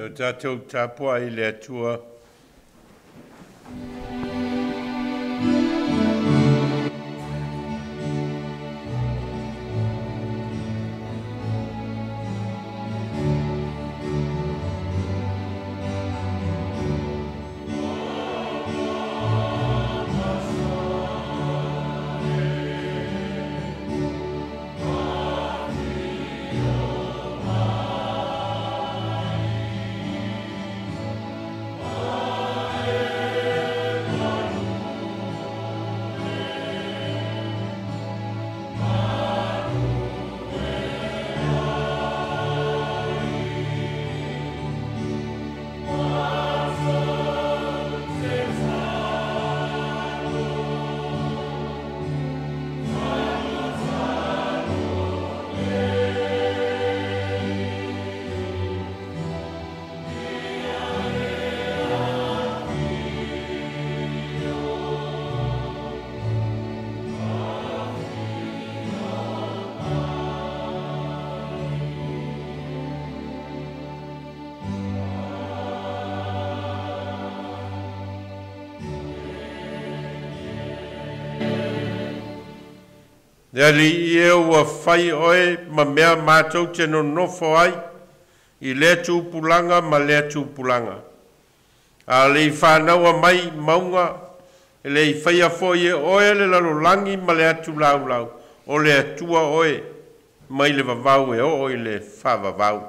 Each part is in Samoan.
E o tatou tapuai i le Atua. Le Alii e ua fai Oe ma mea matou te nonofo ai i lea tupulaga ma lea tupulaga. A o le i fanaua mai mauga, e le i faia foi e Oe le lalolagi ma le atu laulau, o le Atua Oe mai le vavau e oo i le faavavau.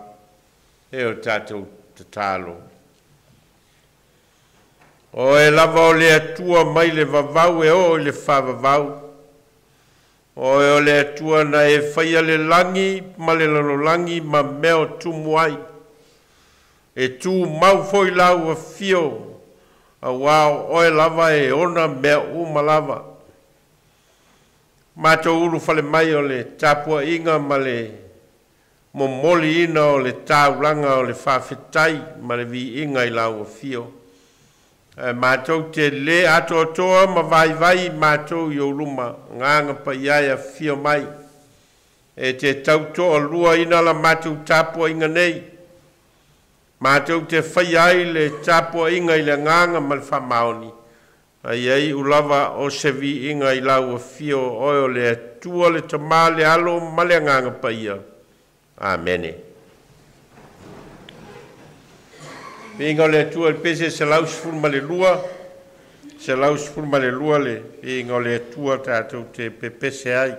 E o tatou tatalo. Oe lava o le Atua mai le vavau e oo i le faavavau. Oe o le Atua na e faia le lagi ma le lalolagi ma mea o tumu ai. E tu mau foi lau afio, auā o oe lava e ona mea uma lava. Matou ulufale mai o le tapuaiga ma le momoliina o le taulaga o le faafetai ma le viiga i lau afio. Ae matou te lē atoatoa ma vaivai matou i ou luma, Agaga Paia e afifio mai, e te tautoaluaina la matou tapuaiga nei, matou te faia ai le tapuaiga i le agaga ma le faamaoni, a ia iu lava o se viiga i lau afio, Oe o le Atua le Tama le Alo ma le Agaga Paia. Amene. Viiga o le Atua, le pese 112, 112 le viiga o le Atua tatou te pepese ai.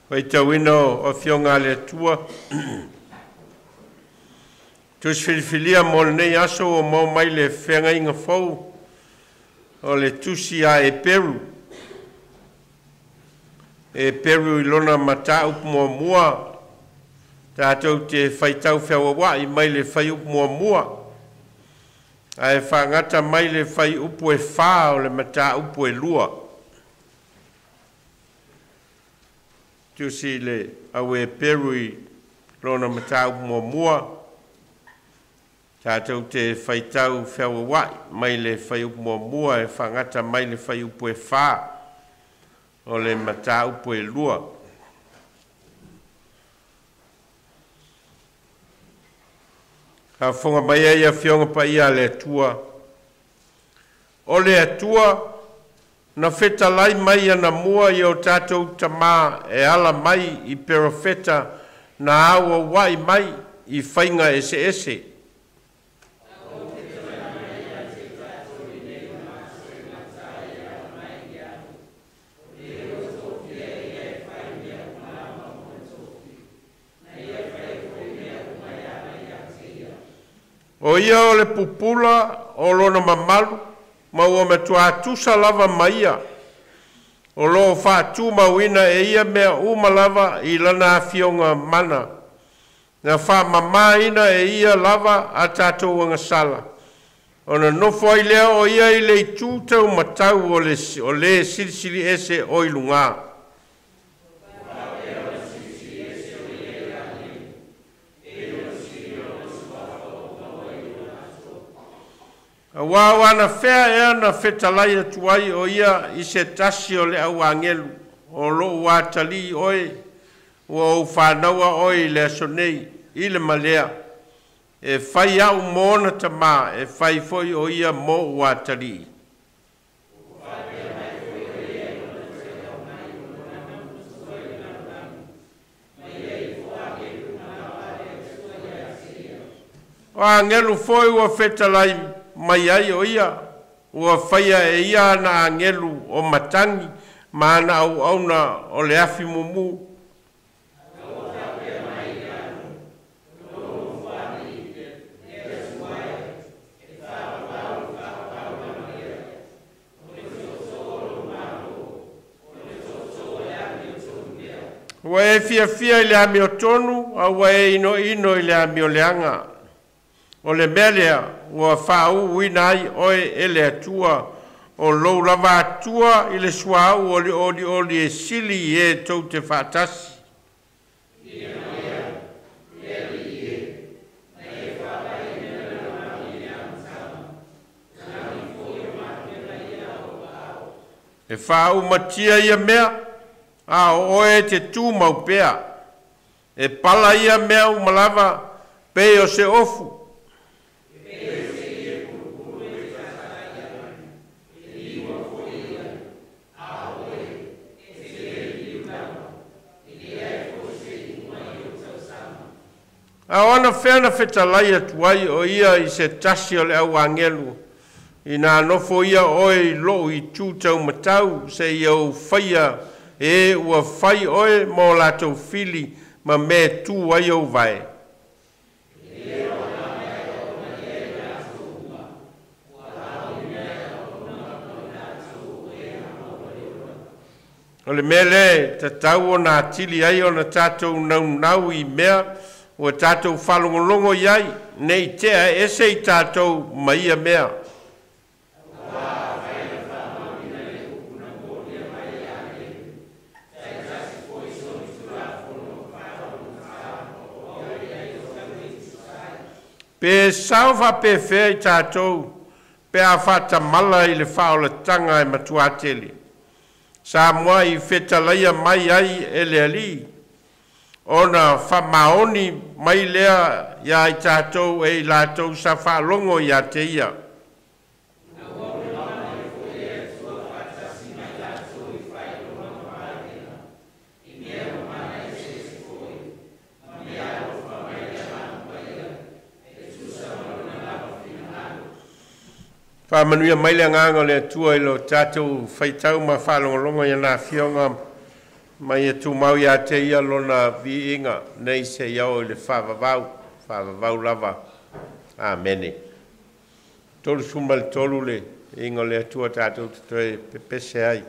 Faitauina o Afioga a le Atua, tusi filifilia mo lenei aso ua maua mai le Feagaiga Fou o le tusi a Eperu. Eperu i lona mataupu muamua, tatou te faitau feauauai mai le fuaiupu 1, ae faagata mai le fuaiupu 4 o le mataupu 2. Tusi le au Eperu i lona mataupu muamua, tatou te faitau feauauai mai le fuaiupu 1 e faagata mai le fuaiupu 4 o le mataupu 2. Faafofoga mai ai Afioga Paia a le Atua, o le Atua na fetalai mai anamua i o tatou tamā e ala mai i perofeta na auauai mai i faiga eseese. O ia o le pupula o lona mamalu, ma ua matua tusa lava ma ia. O loo faatumauina e ia mea uma lava i lana afioga mana. Na faamamaina e ia lava a tatou agasala. Ona nofo ai lea o ia i le itu taumatau o le silisili ese o i luga. Aua o ana fea ea na fetalai atu ai o ia i se tasi o le au agelu, o lou atalii oe, ua ou fanaua oe i le aso nei, i le malea, e fai au mo ona tamā, e fai foi o ia mo ou atalii. O agelu foi ua fetalai mai ai o ia, ua faia e ia ana agelu o matangi, ma ana auauna o le afi mumu. Ua e fiafia i le amiotonu, a ua e inoino i le amioleaga. O le mea lea ua faauuina ai oe e le Atua, o lou lava Atua i le suauu o le olioli e sili i e tou te faatasi. E faaumatia ia mea, a o oe te tumau pea. E pala ia mea uma lava, pei o se ofu. A o ana fea na fetalai atu ai o ia i se tasi o le au agelu, ina nofo ia oe i lou itu taumatau, seia ou faia e ua fai oe mo latou fili ma mea tu ai ou vae. O le mea lea tatau ona atili ai ona tatou naunau i mea ua tatou faalogologo i ai, nei tea ese i tatou ma ia mea. Pe sao faapefea i tatou, pe a faatamala i le faaolataga e matua tele. Sa moa i fetalaia mai ai e le Alii, ona faamaoni mai lea ia i tatou e i latou sa faalogo ia te ia. Faamanuia mai le agaga o le Atua i lo tatou faitau ma faalogologo i ana afioga Ma ia tumau ia te ia lona viiga nei seia oo i le faavavau, faavavau lava. Amene. 33 le iiga o le Atua tatou te toe pepese ai.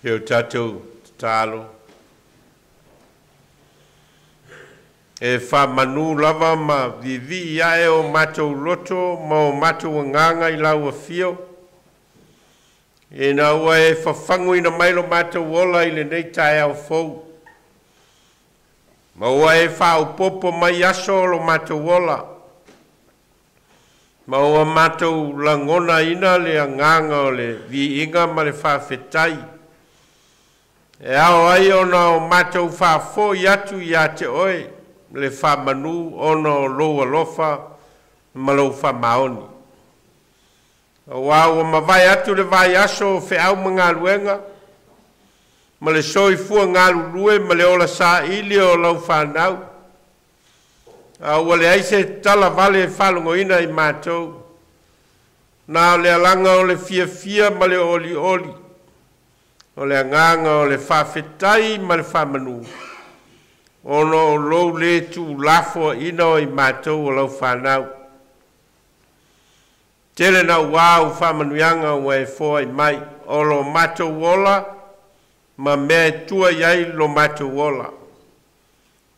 E o tatou tatalo. E faamanu lava ma viivii ae o matou loto ma o matou agaga i lau afio, ina ua e fafaguina mai lo matou ola i lenei taeao fou, ma ua e faaopopo mai aso o lo matou ola, ma ua matou lagonaina le agaga o le viiga ma le faafetai, e ao ai ona o matou faafoi atu ia te oe le faamanu ona o lou alofa ma lou faamaoni. Auā ua mavae atu le vaiaso o feau ma galuega, ma le soifua galulue ma le ola saili o lau fanau, a ua leai se talavale e faalogoina i matou, na o le alaga o le fiafia ma le olioli, o le agaga o le faafetai ma le faamanu, ona o lou lē tuulafoaina o i matou o lau fanau. Tele nauā au faamanuiaga ua e foai mai, o lo matou ola ma mea e tua i ai lo matou ola.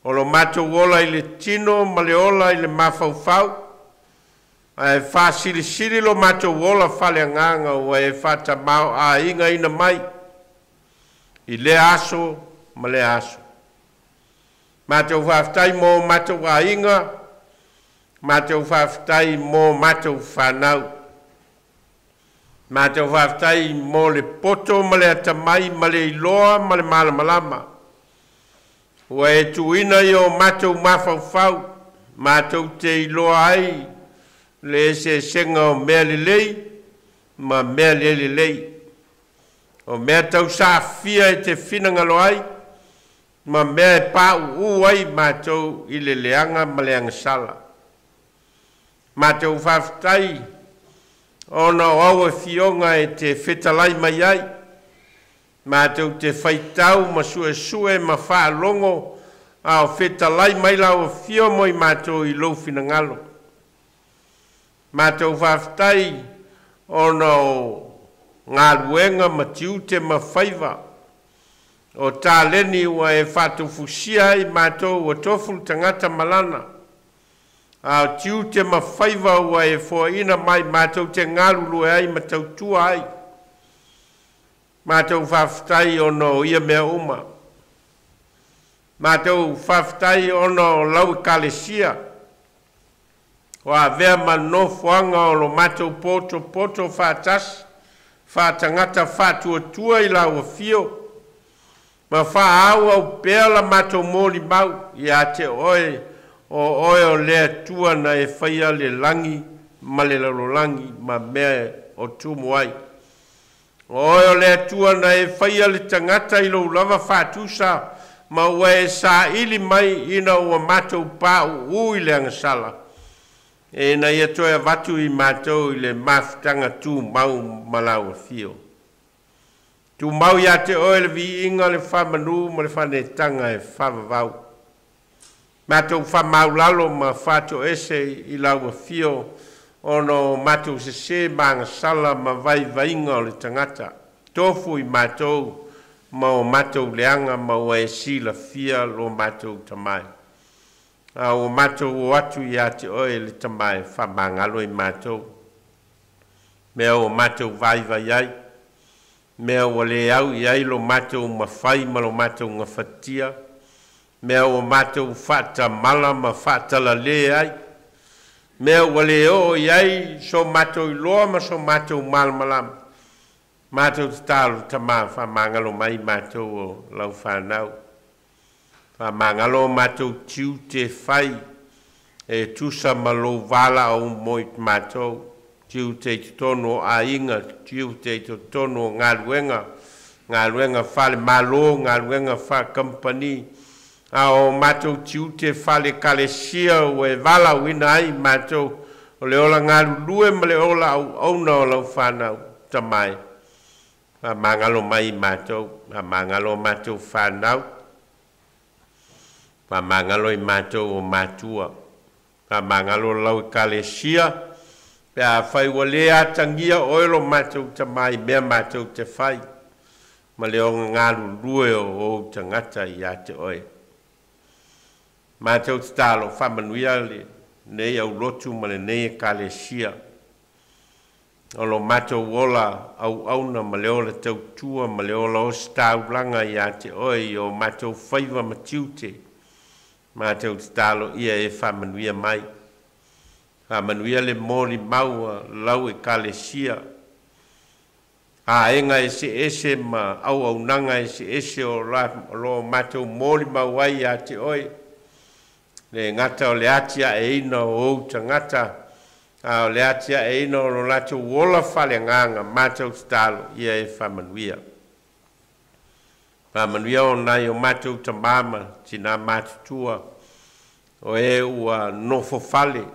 O lo matou ola i le tino ma le ola i le mafaufau, ae faasilisili lo matou ola faaleagaga ua e faatamāo'aigaina mai i lea aso ma lea aso. Matou faafetai mo matou aiga, matou faafetai mo matou fanau. Matou faafetai mo le poto ma le atamai ma le iloa ma le malamalama. Ua e tuuina i o matou mafaufau, matou te iloa ai le eseesega o mea lelei ma mea le lelei. O mea tausaafia e te finagalo ai, ma mea e paʻuʻu ai matou i le leaga ma le agasala. Matou faafetai ona o au afioga e te fetalai mai ai, matou te faitau ma suesue ma faalogo a o fetalai mai lau afio mo i matou i lou finagalo. Matou faafetai ona o galuega ma tiute ma faiva o taleni ua e faatufusia ai matou ua tofu le tagata malana, a o tiute ma faiva ua e foaina mai matou te galulue ai ma tautua ai. Matou faafetai ona o ia mea uma. Matou faafetai ona o lau ekalesia, o avea ma nofoaga o lo matou potopoto faatasi, faatagata faatuatua i lau afio, ma faaauau pea la matou molimau ia te oe, o oe o le Atua na e faia le lagi ma le lalolagi ma mea o tumu ai. O oe o le Atua na e faia le tagata i lou lava faatusa, ma ua e saili mai ina ua matou paʻuʻu i le agasala, ina ia toe avatu i matou i le mafutaga tumau ma lau afio. Tumau ia te oe le viiga, le faamanu ma le faanetaga e faavavau. Matou faamaulalo ma faatoese i lau afio ona o matou sesē ma agasala ma vaivaiga o le tagata. Tofu i matou ma o matou leaga ma ua e silafia lo matou tamai. A ua matou o atu ia te oe le Tama e faamagalo i matou. Mea ua matou vaivai ai, mea ua le au i ai lo matou mafai ma lo matou gafatia, mea ua matou faatamala ma faatalalē ai, mea ua le oo i ai so matou iloa ma so matou malamalama. Matou tatalo Tamā faamagalo mai matou o lau fanau. Faamagalo o matou tiute fai e tusa ma lou valaau mo i matou. Tiute i totonu o aiga, tiute i totonu o galuega, galuega faale-malo, galuega faakampani, a o matou tiute faale-ekalesia ua e valaauina ai matou o le ola galulue ma le ola auauna o lau fanau Tama e. Faamagalo mai i matou, faamagalo o matou fanau, faamagalo i matou o matua, faamagalo lau ekalesia, pe afai ua lē atagia oe lo matou Tamā i mea matou te fai, ma le oga galulue o ou tagata ia te oe. Matou tatalo faamanuia lenei aulotu ma lenei ekalesia. O lo matou ola auauna ma le ola tautua ma le ola ositaulaga ia te oe i o matou faiva ma tiute. Matou tatalo ia e faamanuia mai. Faamanuia le molimau a lau ekalesia. Aega eseese ma auaunaga eseese o lo matou molimau ai ia te oe. Le gata o le atiaeina o ou tagata, a o le atiaeina o lo latou ola faaleagaga matou tatalo ia e faamanuia. Faamanuia o nai o matou tamā ma tinā matutua, o e ua nofo fale,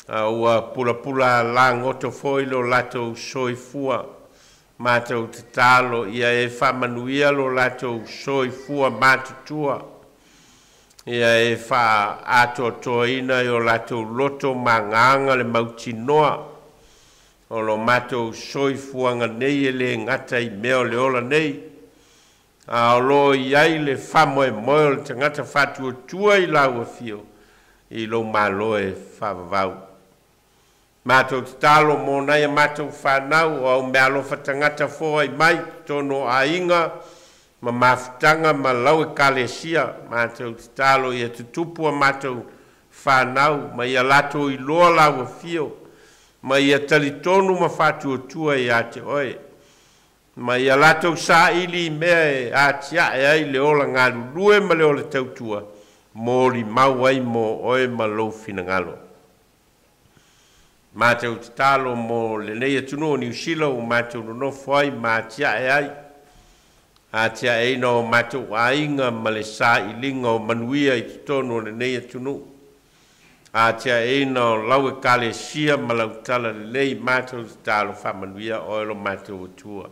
a ua pulapula lagoto foi lo latou soifua. Matou tatalo ia e faamanuia lo latou soifua matutua, ia e faaatoatoaina i o latou loto magaga le mautinoa. O lo matou soifuaga nei e lē gata i mea o le ola nei, a o lo o i ai le faamoemoe o le tagata faatuatua i lau afio i lou malo e faavavau. Matou tatalo mo nai a matou fanau o au meaalofa tagata foai mai totonu o aiga ma mafutaga ma lau ekalesia. Matou tatalo ia tutupu a matou fanau ma ia latou iloa lau afio, ma ia talitonu ma faatuatua iā te oe, ma ia latou saili i mea e atiae ai le ola galulue ma le ola tautua molimau ai mo oe ma lou finagalo. Matou tatalo mo lenei atunuu o Niusila ua matou nonofo ai ma atiae ai, atiaeina o matou aiga ma le sailiga o manuia i totonu o lenei atunuu, atiaeina o lau ekalesia ma lau talalelei. Matou tatalo faamanuia oe lo matou Atua.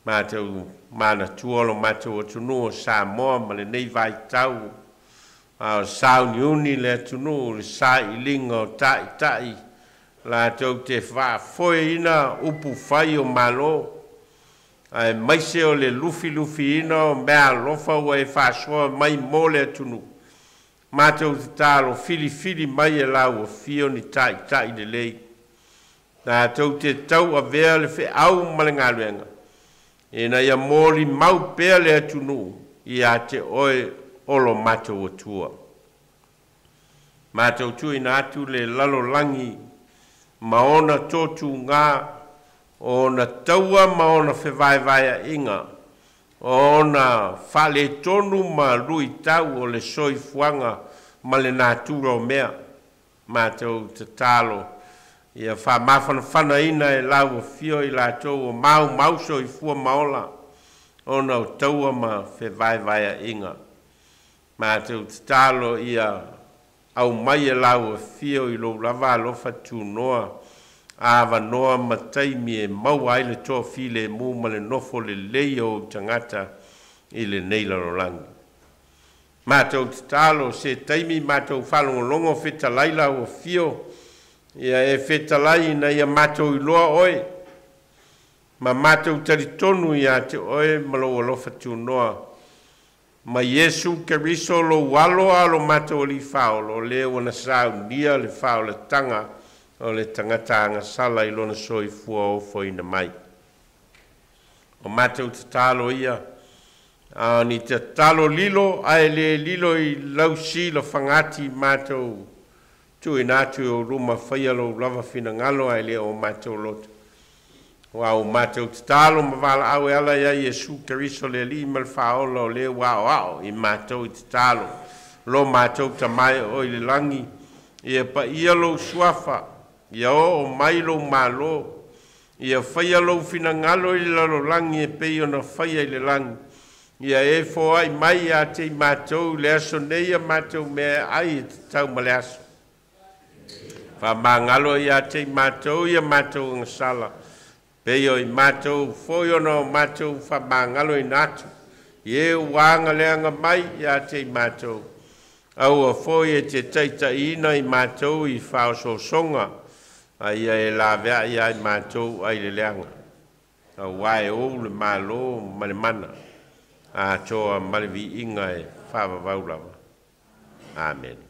Matou manatua lo matou atunuu o Samoa ma lenei vaitau a o sauniuni le atunuu le sailiga o ta'ita'i latou te faafoeina upu fai o malo, aemaise o le lufilufiina o meaalofa ua e faasoa mai mo le atunuu. Matou tatalo filifili mai e lau afio ni ta'ita'i lelei latou te tauavea le feau ma le galuega ina ia molimau pea le atunuu iā te oe o lo matou Atua. Matou tuuina atu le lalolagi ma ona totuga, ona taua ma ona fevaevaea'iga, ona faaletonu ma luitau o le soifuaga ma le natura o mea. Matou tatalo ia faamafanafanaina e lau afio i latou o maumau soifua ma ola ona o taua ma fevaevaea'iga. Matou tatalo ia aumai e lau afio i lou lava alofa tunoa avanoa ma taimi e maua ai le toafilemu ma le nofo lelei o ou tagata i lenei lalolagi. Matou tatalo se taimi matou faalogologo fetalai lau afio, ia e fetalai ina ia matou iloa oe ma matou talitonu iā te oe ma lou alofa tunoa ma Iesu Keriso lou alo a lo matou Alii Faaola, o le ua na saunia le faaolataga o le tagata agasala i lona soifua ofoina mai. O matou tatalo ia, a o ni tatalo lilo ae lē lilo i lausilafagati. Matou tuuina atu i ou luma, faia lou lava finagalo ae le o matou loto. Ua o matou tatalo ma valaau e ala ia Iesu Keriso le Alii ma le Faaola, o le ua aoao i matou i tatalo. Lo matou Tama e o i le lagi, ia paia lou suafa, ia oo mai lou malo, ia faia lou finagalo i le lalolagi e pei ona faia i le lagi. Ia e foai mai ia te i matou le aso nei a matou mea ai e tatau ma le aso. Faamagalo ia te i matou ia matou agasala, pei o i matou foi ona o matou faamagaloina atu i e ua agaleaga mai ia te i matou. Aua foi e te taita'iina i matou i faaosoosoga, a ia e laveai ai matou ai le leaga. Auā e ou le malo ma le mana atoa ma le viiga e faavavau lava. Amene.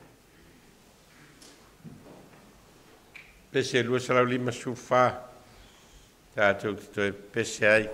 Pese 254 tatou te toe pese ai.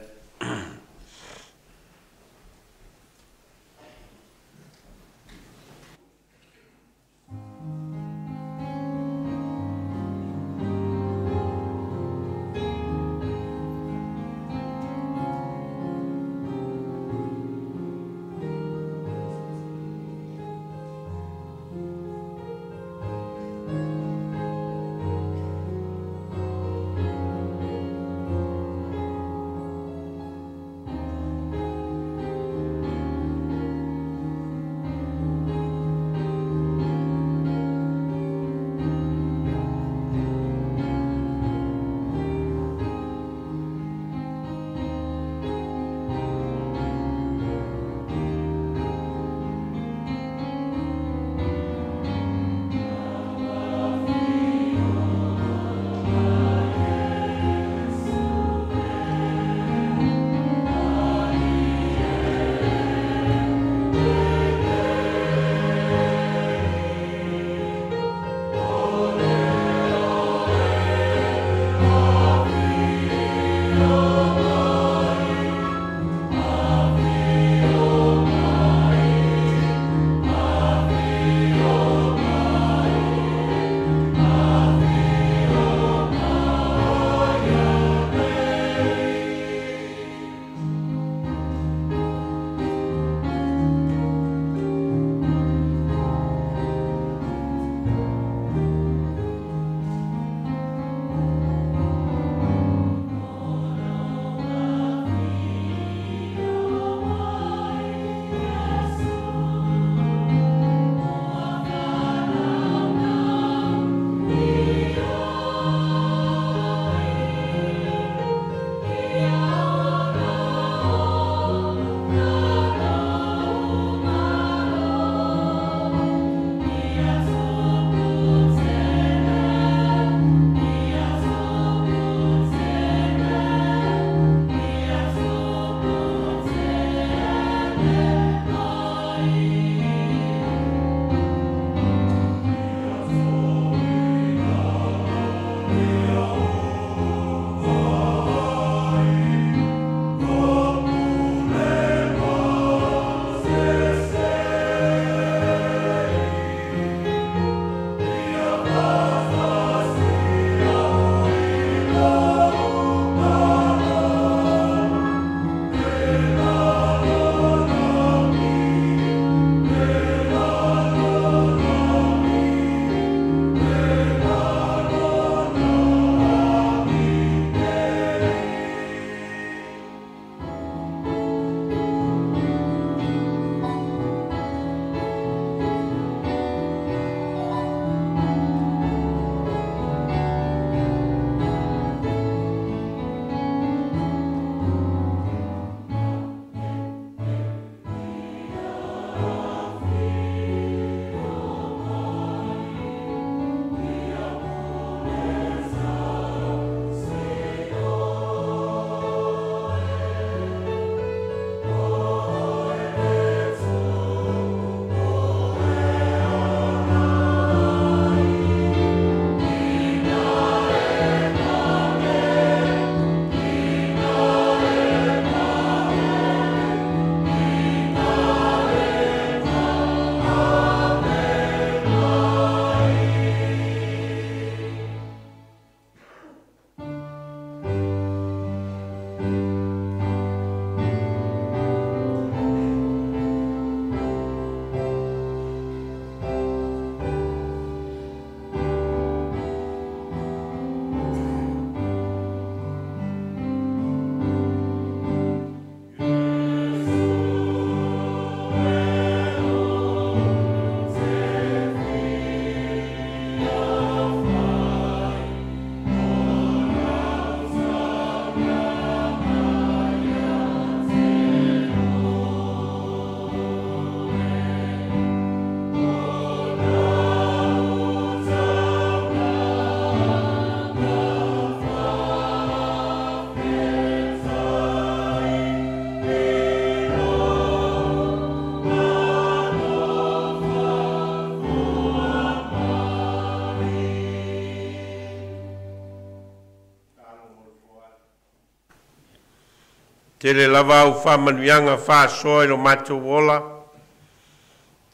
Tele lava au faamanuiaga faasoa i lo matou ola,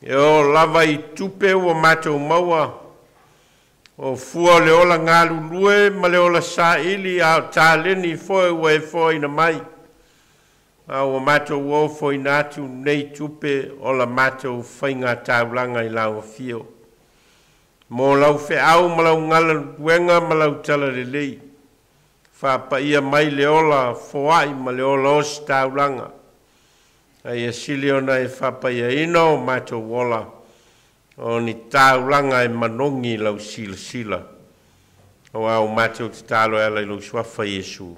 e oo lava i tupe ua matou maua, o fua o le ola galulue ma le ola saili, a o taleni foi ua e foaina mai, a ua matou ofoina atu nei tupe o la matou faiga taulaga i lau afio. Mo lau feau ma lau galuega ma lau talalelei, faapaia mai le ola foai ma le ola ositaulaga, ae ia sili ona e faapaiaina o matou ola, o ni taulaga e manogi lau silasila. O au matou tatalo e ala i lou suafa Iesu.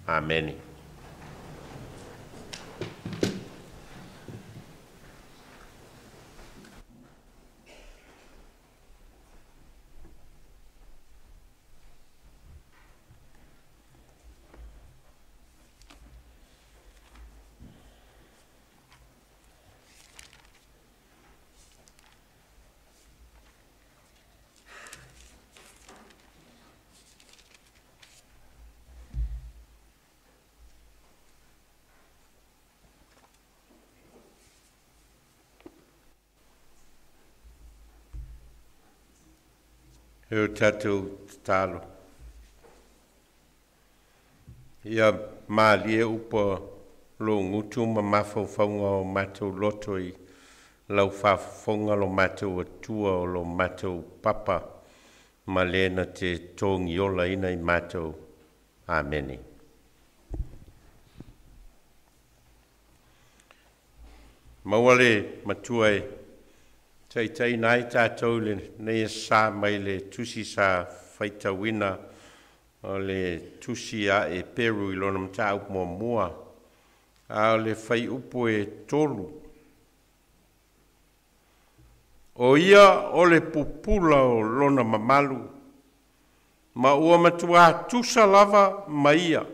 Amene. E o tatou tatalo. Ia malie upa lo gutu ma mafaufauga o matou loto i lau faafofoga lo matou Atua o lo matou Papa ma le na te togiolaina i matou. Amene. Maua le matua e taitaiina ai tatou i lenei sa mai le tusi sa faitauina o le tusi a Eperu i lona mataupu muamua, a o le fuaiupu e 3. O ia o le pupula o lona mamalu, ma ua matuā tusa lava ma ia.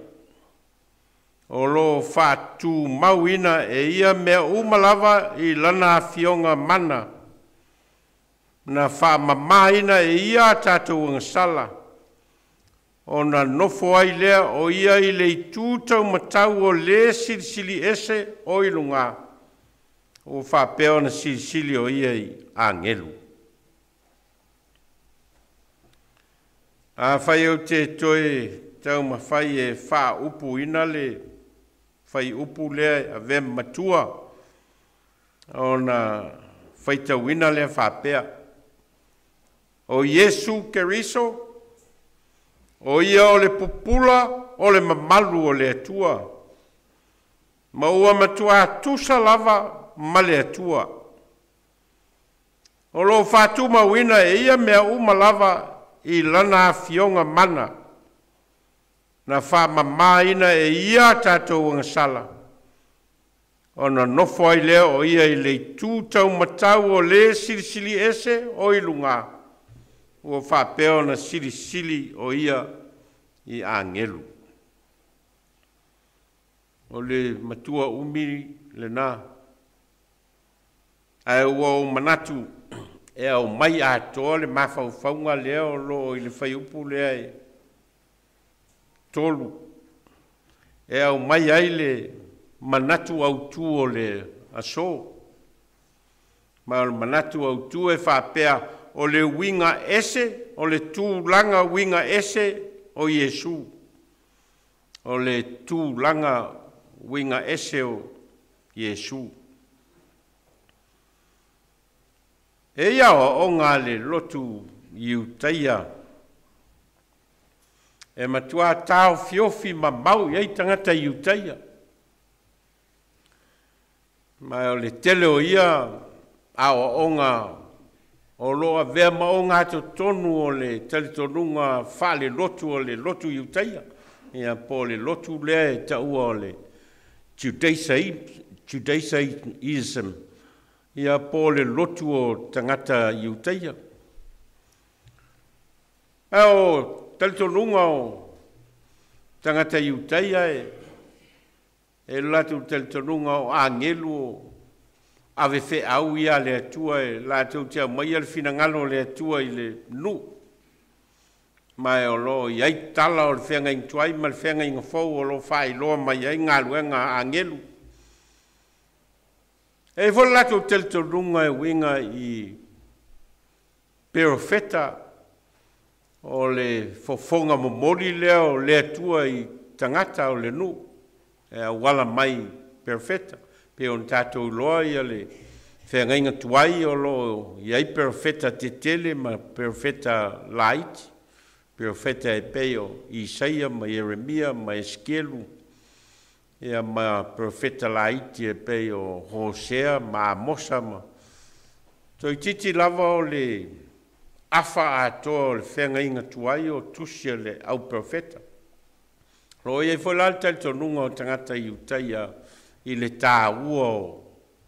O lo o faatumauina e ia mea uma lava i lana afioga mana, na faamamaina e ia a tatou agasala, ona nofo ai lea o ia i le itu taumatau o le Silisili Ese o i luga, ua faapea ona silisili o ia i agelu. Afai ou te toe taumafai e faaupuina le fuaiupu lea e avea ma matua, ona faitauina lea faapea: O Iesu Keriso, o ia o le pupula o le mamalu o le Atua, ma ua matuā tusa lava ma le Atua. O lo o faatumauina e ia mea uma lava i lana afioga mana, na faamamaina e ia a tatou agasala, ona nofo ai lea o ia i le itu taumatau o le Silisili Ese o i luga, ua faapea ona silisili o ia i agelu. O le matua umi lena, ae ua ou manatu e aumai atoa le mafaufauga lea o loo i le fuaiupu lea e 3, e aumai ai le manatu autū o le aso. Ma o le manatu autū e faapea, o le uiga ese, o le tulaga uiga ese o Iesu. O le tulaga uiga ese o Iesu. E ia aoaoga a le lotu Iutaia e matuā taofiofi mamao i ai tagata Iutaia. Ma o le tele o ia aoaoga o lo o avea ma ogatotonu o le talitonuga faalelotu o le lotu Iutaia, ia po o le lotu lea e taua o le Judaism, ia po o le lotu o tagata Iutaia. Ae o talitonuga o tagata Iutaia e lo latou talitonuga o agelu o ave feau ia le Atua e latou te aumaia le finagalo o le Atua i le nuu. Ma e o loo i ai tala o le feagaiga tuai ma le feagaiga fou o loo faailoa mai ai galuega a agelu. E i ai foi le latou talitonuga e uiga i perofeta, o le fofoga momoli lea o le Atua i tagata o le nuu e auala mai perofeta. Pei ona tatou iloa ia le feagaiga tuai o loo i ai perofeta tetele ma perofeta laiti, perofeta e pei o Isaia ma Ieremia ma Esekielu, ia ma perofeta laiti e pei o Hosea ma Amosa ma toeitiiti lava o le afa atoa o le feagaiga tuai o tusi a le au perofeta. O loo i ai foi la le talitonuga o tagata Iutaia i le tāua o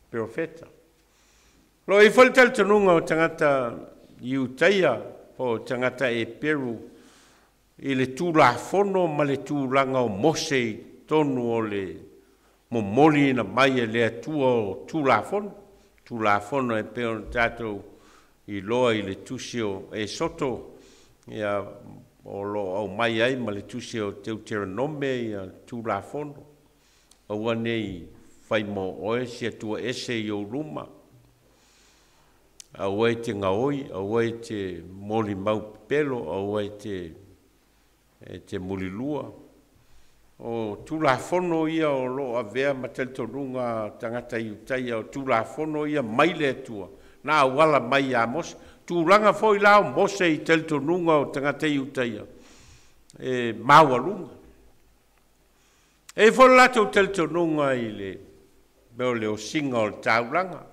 perofeta. O loo i ai foi le talitonuga o tagata Iutaia po o tagata Eperu i le Tulafono ma le tulaga o Mose i totonu o le momoliina mai e le Atua o Tulafono, Tulafono e pei ona tatou iloa i le tusi o Esoto, ia, o loo aumai ai ma le tusi o Teuteronome ia Tulafono. Aua nei fai mo oe se Atua ese i ou luma, aua e te gaoi, aua e te molimau pepelo, aua e te mulilua. O Tulafono ia o loo avea ma talitonuga tagata Iutaia, o Tulafono ia mai le Atua na auala mai ia Mose. Tulaga foi la o Mose i talitonuga o tagata Iutaia e maualuga. E i ai foi le latou talitonuga i le mea o le osiga o le taulaga,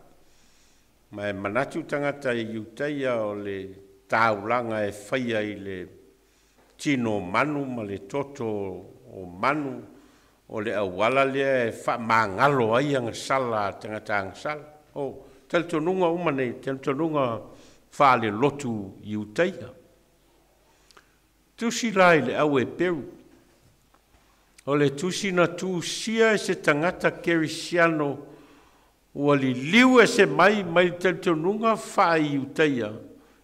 ma e manatu tagata Iutaia o le taulaga e faia i le tino o manu ma le toto o manu o le auala lea e faamagalo ai agasala a tagata agasala. O talitonuga uma nei, talitonuga faalelotu Iutaia. Tusi la i le au Eperu, o le tusi na tusia e se tagata kerisiano ua liliu ese mai le talitonuga faa-Iutaia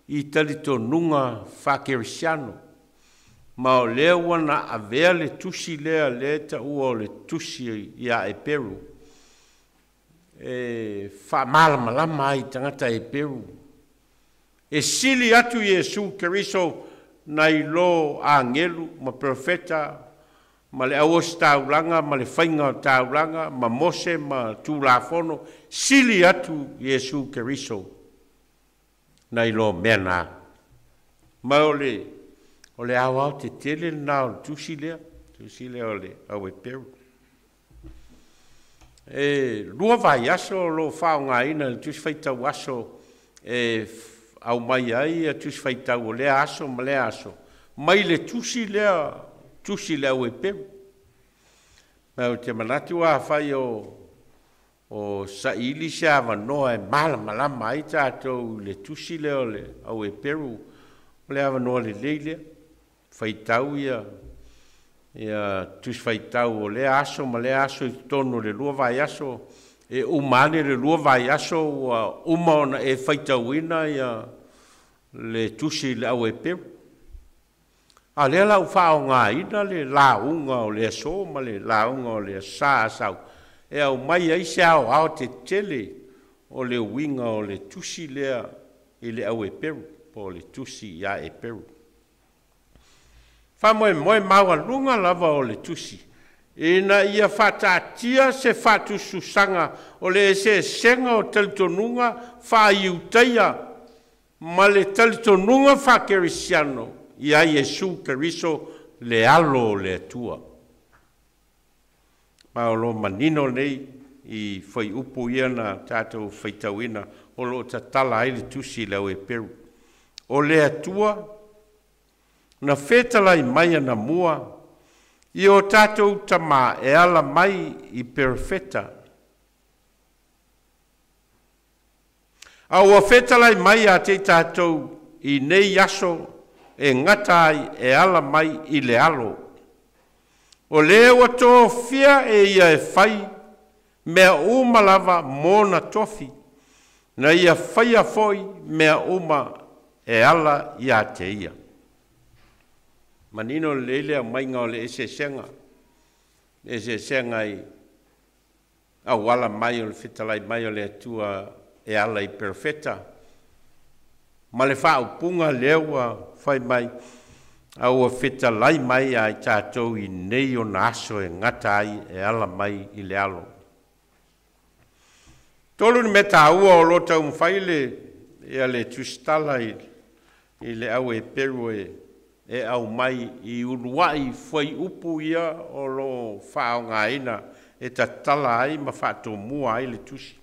i talitonuga faa-kerisiano. Ma o lea ua na avea le tusi lea lea taua o le tusi ia Eperu e faamalamalama ai tagata Eperu. E sili atu Iesu Keriso nai lo agelu ma perofeta ma le auositaulaga ma le faiga o taulaga ma Mose ma Tulafono, sili atu Iesu Keriso nai lo mea na. Ma o le aoao tetele lena o le tusi lea, tusi lea o le au Eperu. E 2 vaiaso o loo faaaogaina le tusi faitau aso e aumai ai ia tusi faitau o lea aso ma lea aso mai le tusi lea, tusi le au Eperu. Ma ou te manatu afai o saili se avanoa e malamalama ai tatou i le tusi lea o le au Eperu, o le avanoa lelei lea faitau ia tusi faitau o lea aso ma lea aso i totonu o le 2 vaiaso. E uma ane le 2 vaiaso ua uma ona e faitauina ia le tusi le au Eperu. A lea la ua faaaogaina le lauga o le aso ma le lauga o le asa asau e aumai ai se aoao tetele o le uiga o le tusi lea i le au Eperu, po o le tusi ia Eperu. Faamoemoe maualuga lava o le tusi ina ia faataatia se faatusatusaga o le eseesega o talitonuga faa-Iutaia ma le talitonuga faa-kerisiano ia Iesu Keriso le alo o le Atua. Ma o lo manino nei i fuaiupu ia na tatou faitauina o loo tatala ai le tusi i le au Eperu. O le Atua na fetalai mai anamua i o tatou tamā e ala mai i perofeta. A ua fetalai mai ia te i tatou i nei aso e gata ai e ala mai i le alo. O lea ua tofia e ia e fai mea uma lava mona tofi, na ia faia foi mea uma e ala ia te ia. Manino lelei le aumaiga o le eseesega, le eseesega i auala mai o le fetalai mai o le Atua e ala i perofeta, ma le faaupuga lea ua fai mai, a ua fetalai mai ia i tatou i nei ona aso e gata ai e ala mai i le alo. Tolu ni mea taua o lo o taumafai le ia le tusitala i le au Eperu e aumai i uluai fuaiupu ia o lo o faaaogaina e tatala ai ma faatomua ai le tusi.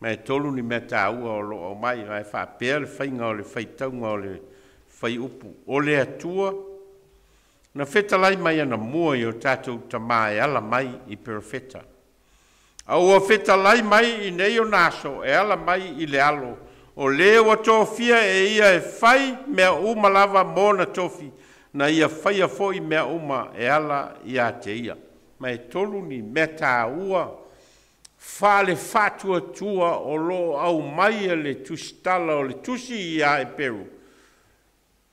Ma e tolu ni mea taua o lo o aumai, ma e faapea le faiga o le faitauga o le fuaiupu. O le Atua na fetalai mai anamua i o tatou tamā e ala mai i perofeta. A ua fetalai mai i nei ona aso e ala mai i le alo, o le ua tofia e ia e fai mea uma lava mo ona tofi, na ia faia foi mea uma e ala ia te ia. Ma e tolu ni mea taua faale-faatuatua o lo o aumai e le tusitala o le tusi ia Eperu,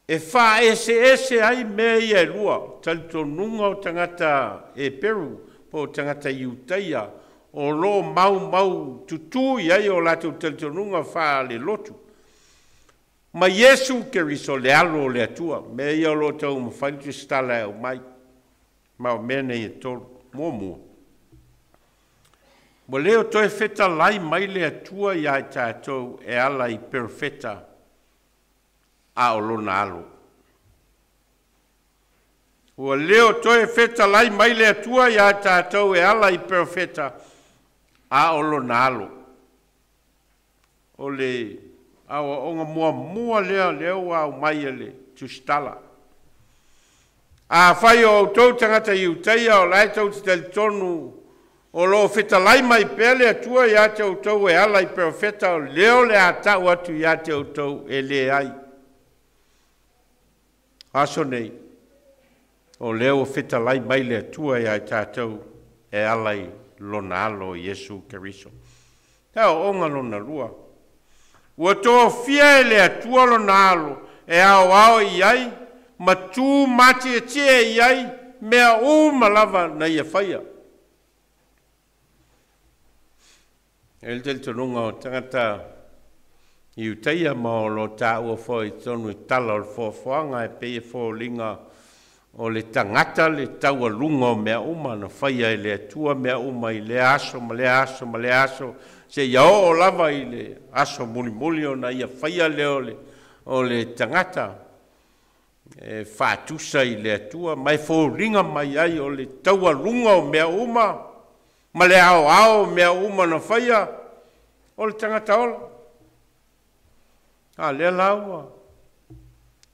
e faaeseese ai mea ia e lua, talitonuga o tagata Eperu po o tagata Iutaia o lo o maumau tutū i ai o latou talitonuga faalelotu, ma Iesu Keriso le alo o le Atua. Mea ia o lo o taumafai le tusitala e aumai, ma o mea nei e tolu. Muamua, ua le o toe fetalai mai le Atua ia i tatou e ala i perofeta a o lona alo. Ua le o toe fetalai mai le Atua ia i tatou e ala i perofeta a o lona alo. O le aoaoga muamua lea lea ua aumai e le tusitala. Afai o outou tagata Iutaia o la e tou te talitonu o lo o fetalai mai pea le Atua ia te outou e ala i perofeta, o lea o le a tau atu ia te outou e leai. Aso nei, o lea ua fetalai mai le Atua ia i tatou e ala i lona alo Iesu Keriso. Le aoaoga lona lua, ua tofia e le Atua lona alo e aoao i ai ma tu matietie i ai mea uma lava na ia faia. E le talitonuga o tagata Iutaia ma o lo o taua foi i totonu i tala o le foafoaga e pei e foliga o le tagata le taualuga o mea uma na faia e le Atua mea uma i lea aso ma lea aso ma lea aso seia oo lava i le aso mulimuli ona ia faia lea o le tagata e faatusa i le Atua, ma e foliga mai ai o le taualuga o mea uma ma le aoao o mea uma na faia o le tagata ola. A lea la ua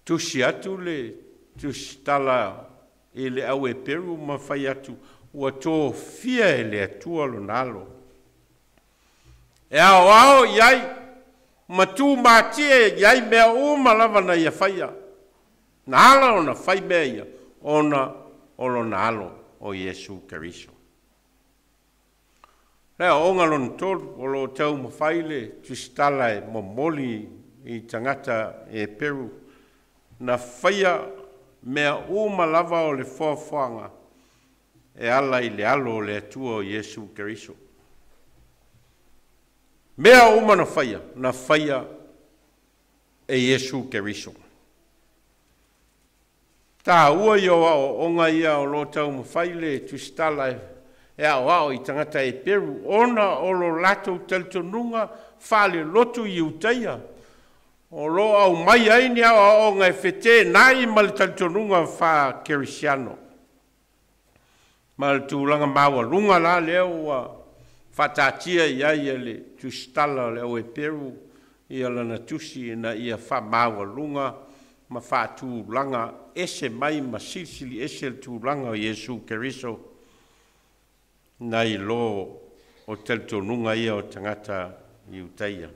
tusi atu le tusitala i le au Eperu ma fai atu ua tofia e le Atua lona alo e aoao i ai ma tumatie i ai mea uma lava na ia faia. Na ala ona fai mea ia ona o lona alo o Iesu Keriso. Le aoaoga lona tolu, o lo o taumafai le tusitala e momoli i tagata Eperu na faia mea uma lava o le foafoaga e ala i le alo o le Atua o Iesu Keriso. Mea uma na faia, na faia e Iesu Keriso. Taua ia o aoaoga ia o lo o taumafai le tusitala e aoao i tagata Eperu ona o lo latou talitonuga faalelotu Iutaia o lo o aumai ai ni aoaoga e feteenai ma le talitonuga faa-kerisiano. Ma le tulaga maualuga la lea ua faataatia i ai e le tusitala o le au Eperu ia lana tusi ina ia faamaualuga ma faatulaga ese mai ma silisili ese le tulaga o Iesu Keriso nai lo o talitonuga ia o tagata Iutaia.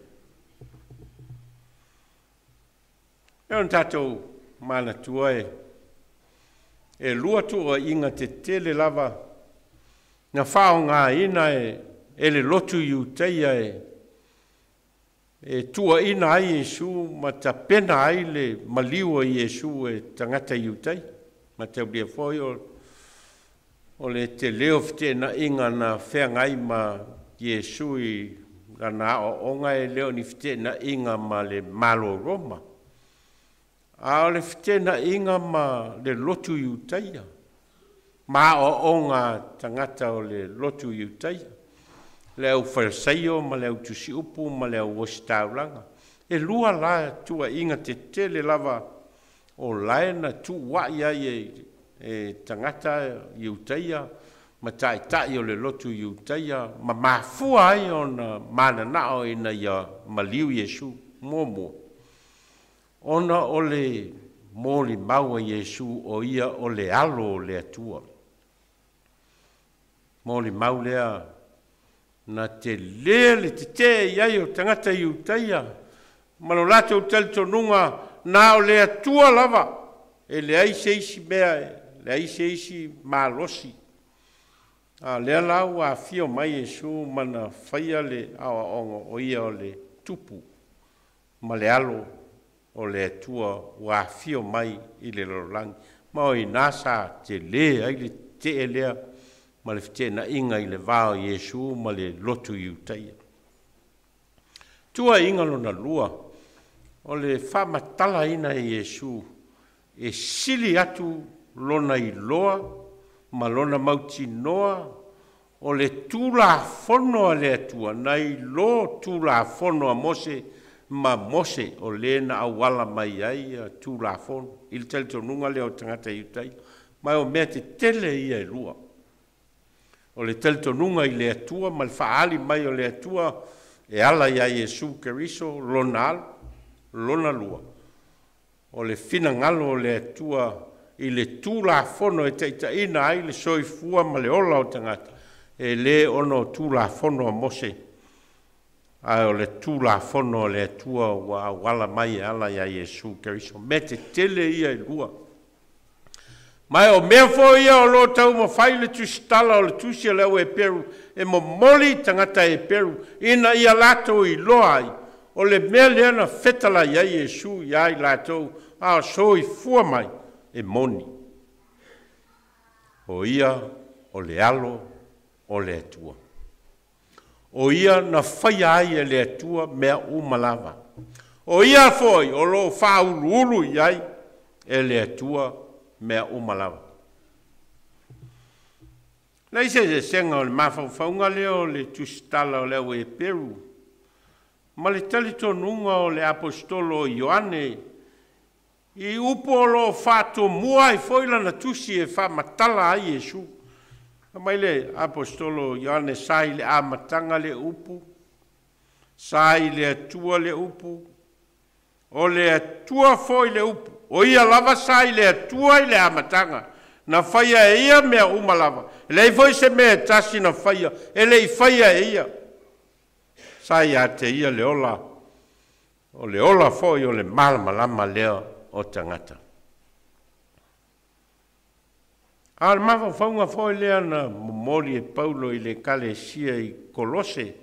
E ona tatou manatua e lua tuuaiga tetele lava na faaaogaina e le lotu Iutaia e tuuaina ai Iesu ma tapena ai le maliu o Iesu e tagata Iutaia. Mataulia foi o le telē o feteenaiga na feagai ma Iesu i lana aoaoga e le o ni feteenaiga ma le Malo o Roma, a o le feteenaiga ma le lotu Iutaia ma aoaoga a tagata o le lotu Iutaia, le aufalesaio ma le autusiupu ma le auositaulaga. E lua la tuuaiga tetele lava o lae na tuuai ai e tagata Iutaia ma taitai o le lotu Iutaia ma mafua ai ona mananao ina ia maliu Iesu. Muamua, ona o le molimau a Iesu o ia o le Alo o le Atua. Molimau lea na telē le tetee i ai o tagata Iutaia ma lo latou talitonuga na o le Atua lava, e leai se isi mea, e leai se isi malosi. A o lea la ua afio mai Iesu ma na faia le aoaoga o ia o le Tupu ma le Alo o le Atua ua afio mai i le lalolagi. Ma o i ina sa telē ai le tetee lea ma le feteenaiga i le va o Iesu ma le lotu Iutaia. Tuuaiga lona lua, o le faamatalaina e Iesu e sili atu lona iloa ma lona mautinoa o le Tulafono a le Atua nai lo Tulafono a Mose, ma Mose o lē na auala mai ai Tulafono i le talitonuga lea o tagata Iutaia. Ma o mea tetele ia e lua, o le talitonuga i le Atua ma le faaali mai o le Atua e ala iā Iesu Keriso lona Alo. Lona lua, o le finagalo o le Atua i le Tulafono e taitaiina ai le soifua ma le ola o tagata, e lē ona o Tulafono a Mose, ae o le Tulafono a le Atua ua auala mai e ala iā Iesu Keriso. Mea tetele ia e lua. Ma o mea foi ia o loo taumafai le tusitala o le tusi a le au Eperu e momoli i tagata Eperu ina ia latou iloa ai o le mea lea na fetalai ai Iesu iā i latou a o soifua mai, e moni o ia o le Alo o le Atua, o ia na faia ai e le Atua mea uma lava, o ia foi o loo faauluulu i ai e le Atua mea uma lava. Leai se eseesega o le mafaufauga lea o le tusitala o le au Eperu ma le talitonuga o le aposetolo o Ioane i upu o loo faatomua ai foi lana tusi e faamatala ai Iesu. Fai mai le aposetolo Ioane, sa i le amataga le upu, sa i le Atua le upu, o le Atua foi le upu, o ia lava sa i le Atua i le amataga. Na faia e ia mea uma lava, e leai foi se mea e tasi na faia e le i faia e ia. Sa ia te ia le ola, o le ola foi o le malamalama lea o tagata. A o le mafaufauga foi lea na momoli e Paulo i le ekalesia i Kolose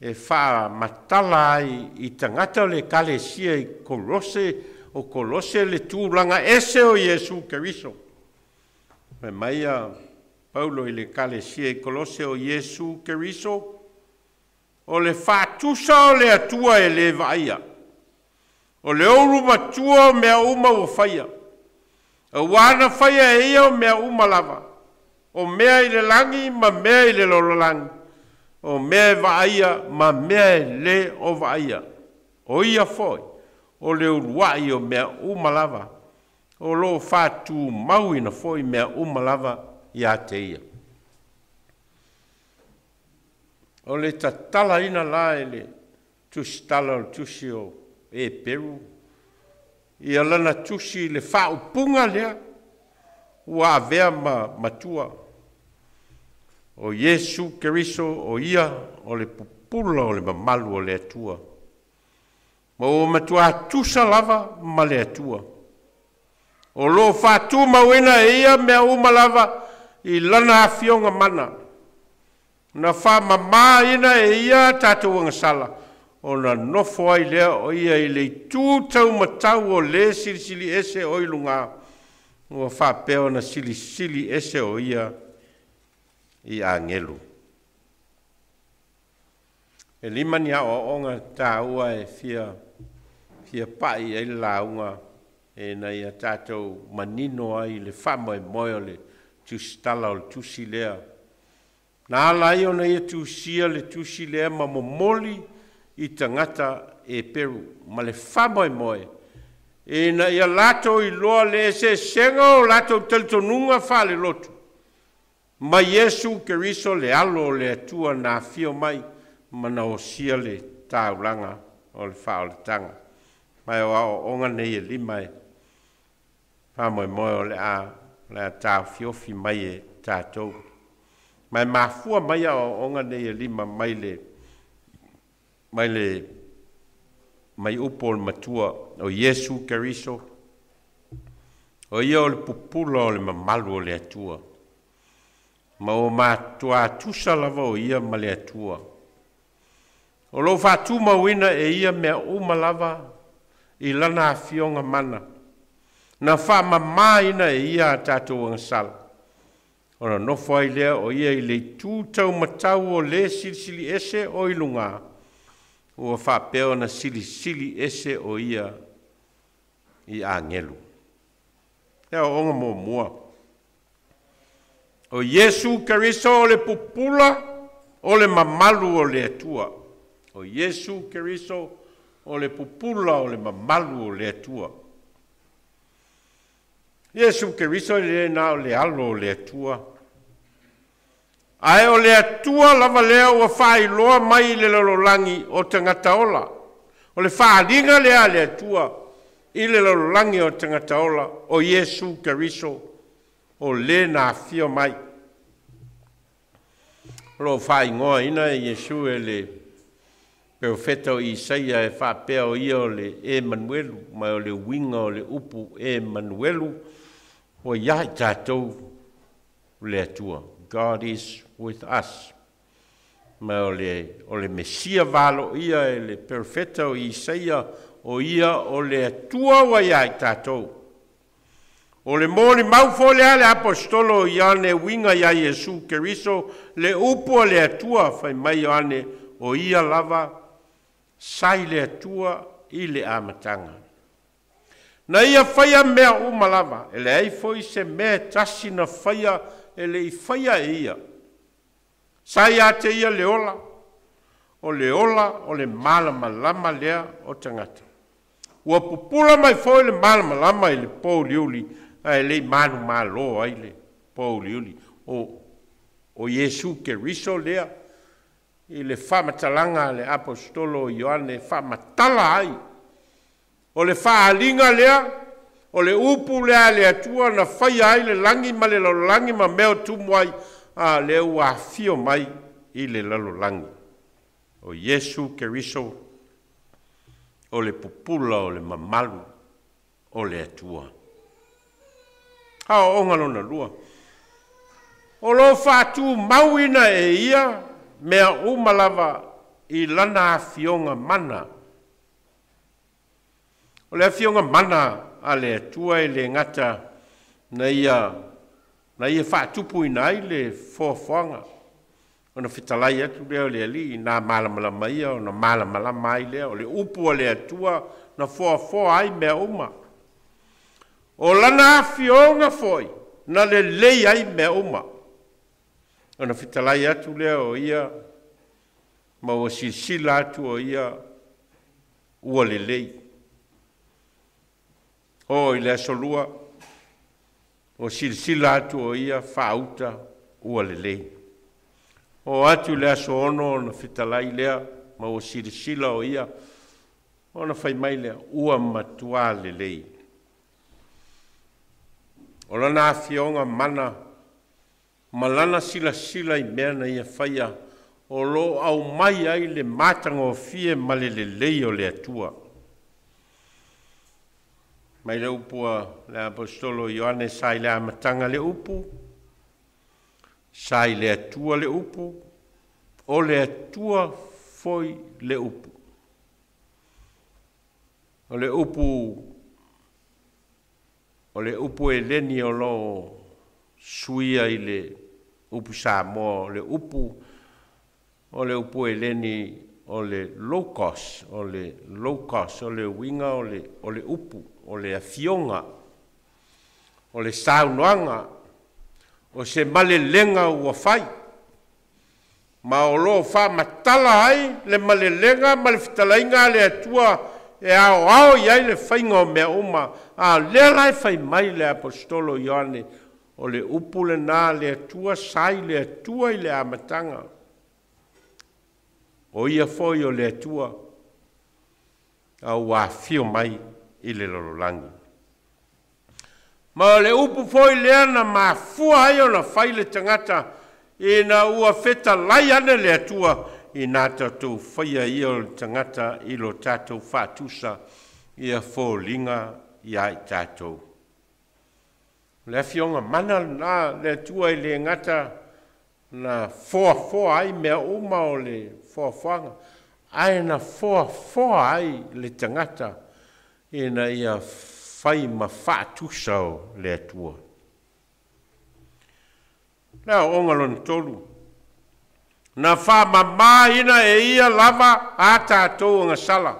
e faamatala ai i tagata o le ekalesia i Kolose, o Kolose le tulaga ese o Iesu Keriso. Fai mai ia Paulo i le ekalesia i Kolose, o Iesu Keriso o le faatusa o le Atua e lē vaaia, o le ulu matua o mea uma ua faia, auā na faia e ia o mea uma lava, o mea i le lagi ma mea i le lalolagi, o mea e vaaia ma mea e lē o vaaia. O ia foi o le uluai o mea uma lava, o loo faatumauina foi mea uma lava iā te ia. O le tatalaina la e le tusitala o le tusi o Eperu ia lana tusi i le faaupuga lea ua avea ma matua, o Iesu Keriso o ia o le pupula o le mamalu o le Atua, ma ua matuā tusa lava ma le Atua, o loo faatumauina e ia mea uma lava i lana afioga mana. Na faamamāina e ia tatou agasala, ona nofo ai lea o ia i le itu taumatau o lē Silisili Ese o i lugā. ua faapea ona silisili ese o ia i agelu. E lima ni aoaoga taua e fia fia pa'i ai le lauga ina ia tatou manino ai le faamoemoe o le tusitala o le tusi lea. Na ala ai ona ia tusia le tusi lea ma momoli i tagata Eperu ma le faamoemoe ina ia latou iloa le eseesega o latou talitonuga faalelotu ma Iesu Keriso le Alo o le Atua na afio mai ma na osia le taulaga o le faaolataga. Ma o aoaoga nei e lima e faamoemoe o le a taofiofi mai e tatou. Ma e mafua mai aoaoga nei e lima mai le mai le mai upu o le Matua o Iesu Keriso, o ia o le pupula o le mamalu o le Atua. Ma ua matuā tusa lava o ia ma le Atua. O lo o faatumauina e ia mea uma lava i lana afioga mana, na faamamāina e ia a tatou agasala, ona nofo ai lea o ia i le itu taumatau o le Silisili Ese o i luga, ua faapea ona silisili ese o ia i agelu. E aoaoga muamua, o Iesu Keriso o le pupula o le mamalu o le Atua. O Iesu Keriso o le pupula o le mamalu o le Atua. Iesu Keriso e le na o le Alo o le Atua, ae o le Atua lava lea ua faailoa mai i le lalolagi o tagata ola. O le faaaliga lea a le Atua i le lalolagi o tagata ola, o Iesu Keriso o le na afio mai. O lo o faaigoaina Iesu e le perofeta o Isaia e faapea o ia o le Emanuelu, ma o le uiga o le upu Emanuelu, ua ia i tatou le Atua. God is with us. Ma o le Mesia valoia e le perofeta o Isaia, o ia o le Atua ua ia i tatou. O le molimau foi lea le aposetolo o Ioane uiga ia Iesu Keriso, le upu a le Atua, fai mai Ioane, o ia lava sa i le Atua i le amataga. Na ia faia mea uma lava, e leai foi se mea e tasi na faia e le i faia e ia. Sa ia te ia le ola, o le ola o le malamalama lea o tagata. Ua pupula mai foi le malamalama i le pouliuli, ae le i manumalo ai le pouliuli. O Iesu Keriso lea i le faamatalaga a le aposetolo o Ioane faamatala ai. O le faaaliga lea, o le upu lea a le Atua na faia ai le lagi ma le lalolagi ma mea o tumu ai, a lea ua afio mai i le lalolagi. O Iesu Keriso o le pupula o le mamalu o le Atua. Aoaoga lona lua, o lo o faatumauina e ia mea uma lava i lana afioga mana. O le afioga mana a le Atua e le gata na ia faatupuina ai le foafoaga, ona fetalai atu lea o le Alii na malamalama ia, ona malamalama ai lea, o le upu a le Atua na foafoa ai mea uma. O lana afioga foi na lelei ai mea uma. Ona fetalai atu lea o ia, ma ua silasila atu o ia ua lelei. O i le aso lua, o silasila atu o ia faauta ua lelei. O atu le aso 6 ona fetalai lea, ma ua silasila o ia, ona fai mai lea, ua matuā lelei. O lana afioga mana ma lana silasila i mea na ia faia, o lo o aumai ai le matagofie ma le lelei o le Atua. Mai le upu a le aposetolo Ioane, sa i le amataga le upu, sa i le Atua le upu, o le Atua foi le upu. O le upu O le upu Eleni o loo suia i le upu Samoa, o le upu Eleni o le logos, o le logos, o le uiga o le upu, o le afioga, o le saunoaga, o se malelega ua fai, ma o loo faamatala ai le malelega ma le fetalaiga a le Atua e aoao i ai le faiga o mea uma. A lea la e fai mai le Aposetolo Ioane, o le upu lena le Atua sa i le Atua i le amataga, o ia foi o le Atua, a ua afio mai i le lalolagi. Ma o le upu foi lea na mafua ai ona fai le tagata, ina ua fetalai ane le Atua ina tatou faia ia o le tagata i lo tatou faatusa ia foliga ia i tatou. O le afioga mana lena le Atua i le gata na foafoa ai mea uma o le foafoaga, ae na foafoa ai le tagata ina ia fai ma faatusa o le Atua. Le aoaoga lona tolu, na faamamaina e ia lava a tatou agasala.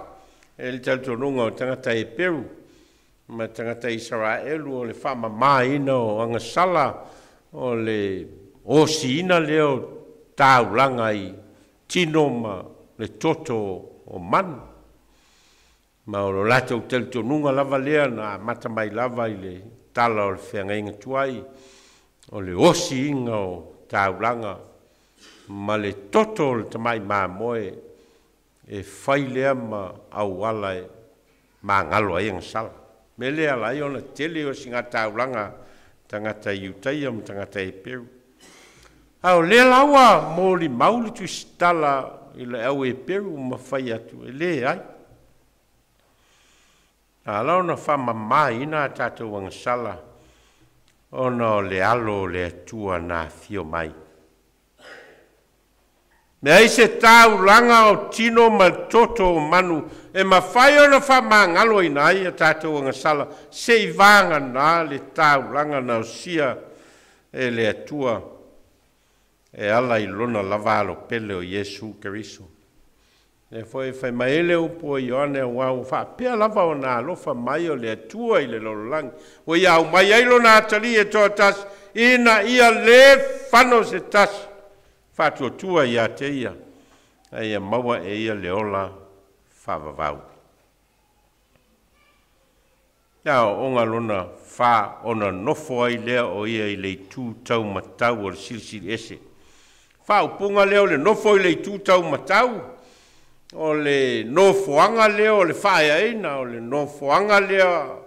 E le talitonuga o tagata Eperu ma tagata Isaraelu, o le faamamaina o agasala o le osiina lea o taulaga i tino ma le toto o manu. Ma o lo latou talitonuga lava lea na amata mai lava i le tala o le feagaiga tuai, o le osiina o taulaga ma le toto o le tamai mamoe e fai lea ma auala e magalo ai agasala. Me le ala ai ona tele o siga taulaga tagata Iutaia ma tagata Eperu. A o lea la ua molimau le tusitala i le au Eperu ma fai atu e le ai. A la ona faamamaina a tatou agasala ona o le alo o le Atua na afio mai. Me ai se taulaga o tino ma le toto o manu e mafai ona faamagaloina ai a tatou agasala, se i vagana le taulaga na osia e le Atua e ala i lona lava alo pele o Iesu Keriso. E foi fai mai le upu o Ioane, auā ua faapea lava ona alofa mai o le Atua i le lalolagi, ua ia aumai ai lona atalii e toatasi, ina ia lē fano se tasi faatuatua ia te ia, a ia maua e ia le ola faavavau. Le aoaoga lona fa, ona nofo ai lea o ia i le itu taumatau o le Silisili Ese. Faaupuga lea o le nofo i le itu taumatau, o le nofoaga lea o le faaeaina, o le nofoaga lea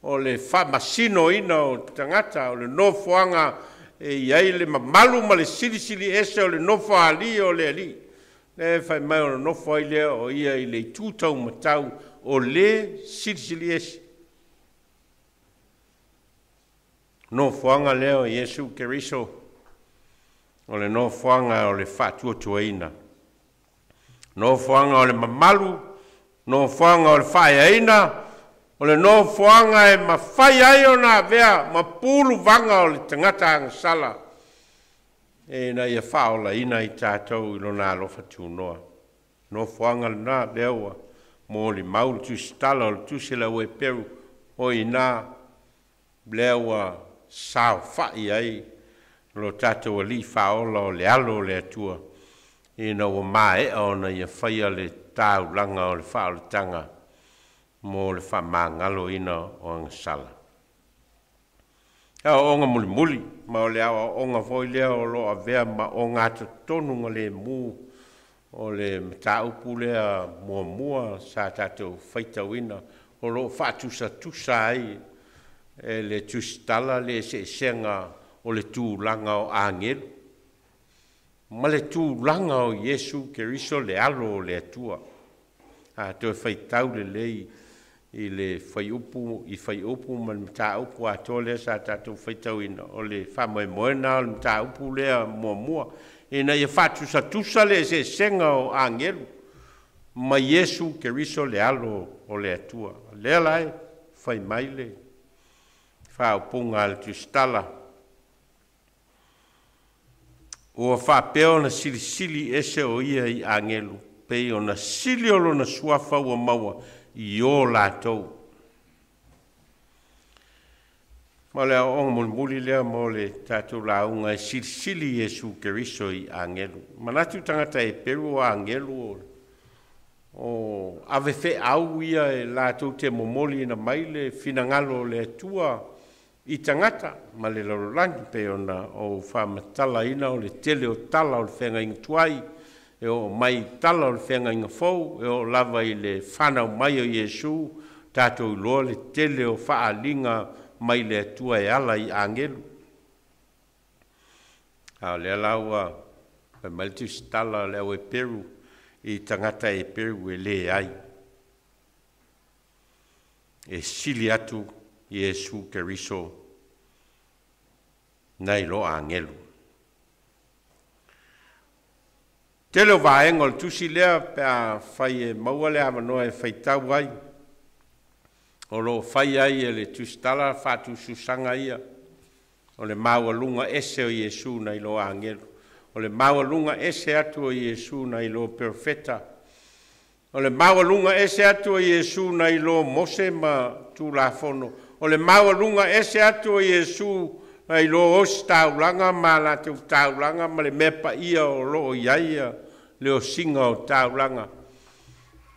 o le faamasinoina o tagata, o le nofoaga e i ai le mamalu ma le silisili ese o le nofo alii o le alii. Le fai mai o le nofo ai lea o ia i le itu taumatau o le Silisili Ese. Nofoaga lea o Iesu Keriso o le nofoaga o le faatuatuaina, nofoaga o le mamalu, nofoaga o le faaeaina, o le nofoaga e mafai ai ona avea ma puluvaga o le tagata agasala e ina ia faaolaina i tatou i lona alofa tunoa. Nofoaga lena lea ua molimau le tusitala o le tusi le au Eperu, o i ina lea ua saofa'i ai lo tatou alii faaola o le alo o le Atua, ina ua maea ona ia faia le taulaga o le faaolataga mo le faamagaloina o agasala. Aoaoga mulimuli, ma o le aoaoga foi lea o loo avea ma ogatotonu lemu o le mataupu lea muamua sa tatou faitauina, o loo faatusatusa ai e le tusitala le eseesega o le tulaga o agelu ma le tulaga o Iesu Keriso le alo o le Atua. A toe faitau lelei i le fuaiupu i fuaiupu ma le mataupu atoa lea sa tatou faitauina, o le faamoemoena o le mataupu lea muamua ina ia faatusatusa le eseesega o agelu ma Iesu Keriso le alo o le Atua. Lea la e fai mai le Faaupuga a le Tusitala, ua faapea ona silisili ese o ia i agelu, pei ona sili o lona suafa ua maua i o latou. Ma le aoaoga mulimuli lea mo le tatou lauga e silisili Iesu Keriso i agelu. Manatu tagata Eperu o agelu o ave feau ia e latou te momoli na mai le finagalo o le Atua i tagata ma le lalolagi pei ona ou faamatalaina o le tele o tala o le feagaiga tuai e oo mai tala o le feagaiga fou e oo lava i le fanau mai o Iesu tatou iloa le tele o faaaliga mai le Atua e ala i agelu. A o lea la ua fai mai le tusitala o le au Eperu i tagata Eperu e leai, e sili atu Iesu Keriso nai lo agelu. Tele o vaega o le tusi lea pe a fai e maua le avanoa e faitau ai, o lo o fai ai e le tusitala faatususaga ia, o le maualuga ese o Iesu nai lo agelu, o le maualuga ese atu o Iesu nai lo perofeta, o le maualuga ese atu o Iesu nai lo Mose ma Tulafono, o le maualuga ese atu o Iesu nai lo ositaulaga ma latou taulaga ma le mea paia o lo o i ai le osiga o taulaga.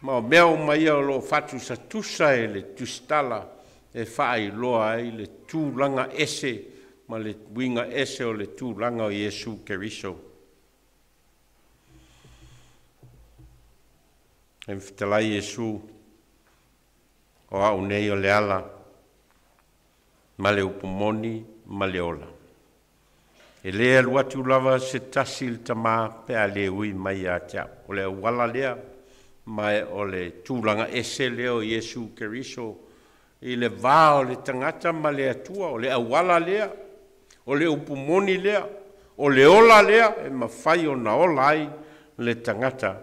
Ma o mea uma ia o lo o faatusatusa e le tusitala e faailoa ai le tulaga ese ma le uiga ese o le tulaga o Iesu Keriso. E fetalai Iesu, o au nei o le ala ma le upu moni ma le ola. E le alu atu lava se tasi i le Tamā pe a le ui mai ia te au. O le auala lea, ma o le tulaga ese lea o Iesu Keriso i le va o le tagata ma le Atua. O le auala lea, o le upu moni lea, o le ola lea e mafai ona ola ai le tagata,